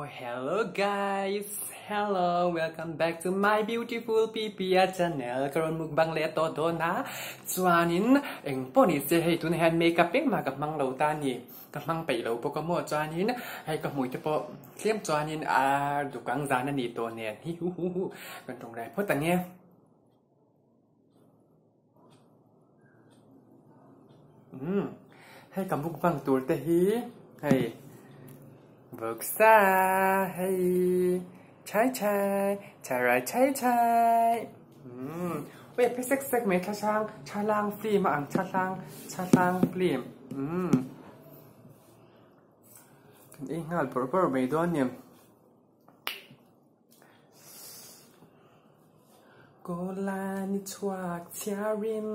Oh hello guys hello welcome back to my beautiful Pipia channel ka rawn mukbang leh tawh dawn a chuanin eng pawh ni se hei tunah hian makeup engmah ka hmang lo ta a ni ka hmang peih lo bawk a maw chuanin hei ka hmui te pawh tlem chuanin a dukang zan a nih tawh nen hi hu hu hu kan tawngrai phawt ang e. Umm hei ka mukbang tur te hi hei vawksa hei chai chai charai chai chai umm ui a phe sek sek mai thlasang thlalang film a ang thlasang thlasang film umm kan ei nghal bawrh bawrh mai dawn a ni. Kawla ni chhuak chhiarin.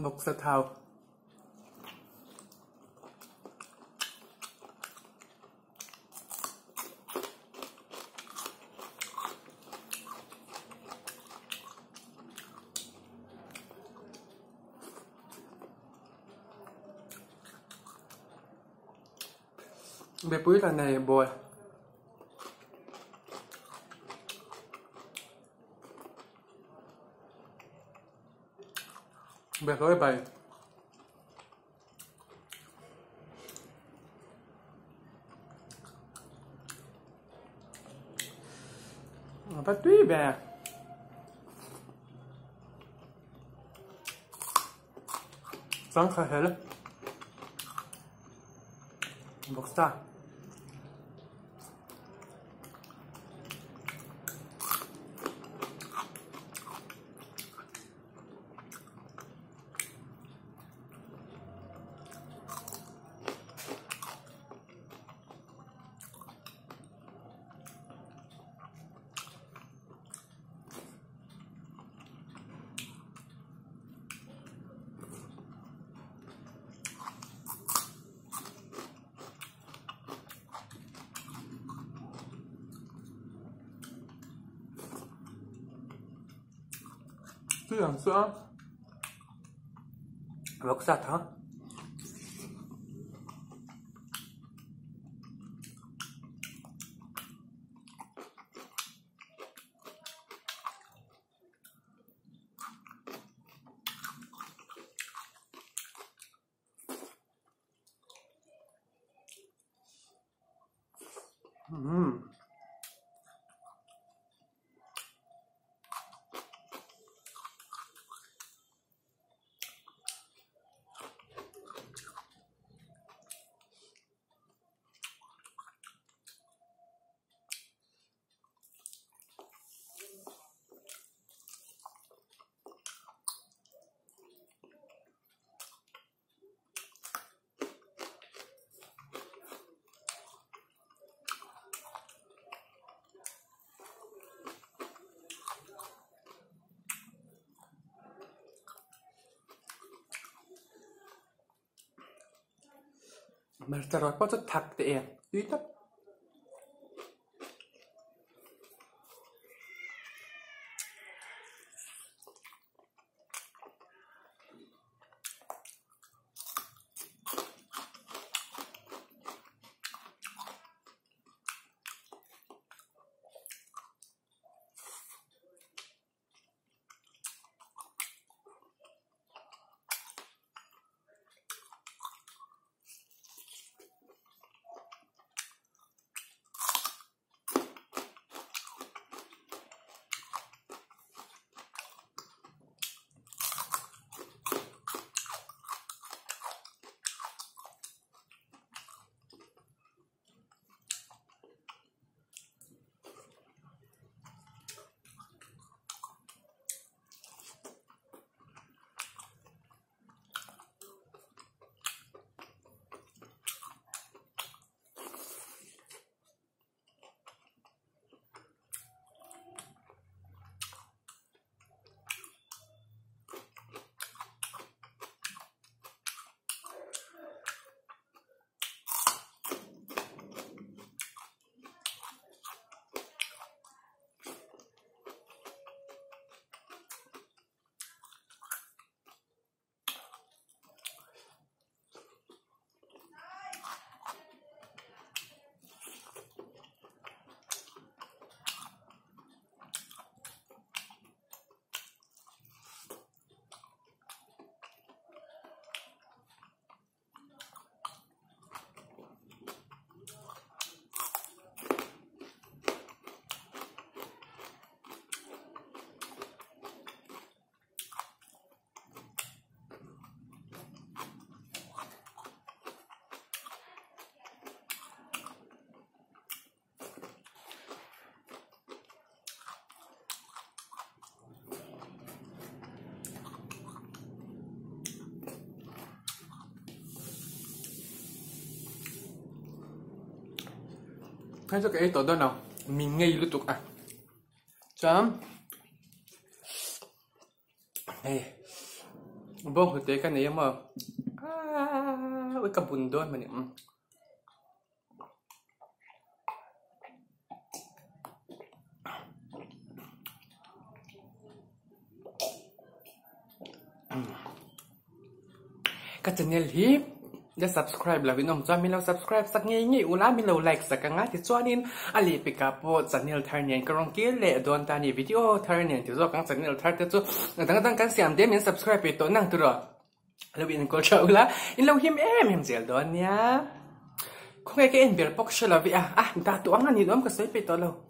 Vawksa thau. Mipui la nei bawl. Behlawi bai. Va tui ve. Sangha hel. Vawksa. Tui ang chu a vawksa tha. Umm. Hmarcha rawt pawh chu thak teh e tui tak. Hei chu ka ei tawh dawn lo, min ngei lutuk a. Chuan hei bawng hlute ka nei a maw aaa ui ka bun dawn mawni. Ka channel hi la subscribe lo in awm chuan min lo subscribe sak ngei ngei ula min lo like sak anga tichuanin a lehpek ah pawh channel thar nen ka rawn kir leh dawn ta a ni video thar nen ti zawk ang channel thar te chu dang dang kan siam daih min subscribe ve tawh nang tiraw lo inkawl tha ula in lo him em em zel dawn nia khawnge ka en ber pawh ka hre lo ve a ah dah tawh ang a ni awm ka sawi peih tawh lo.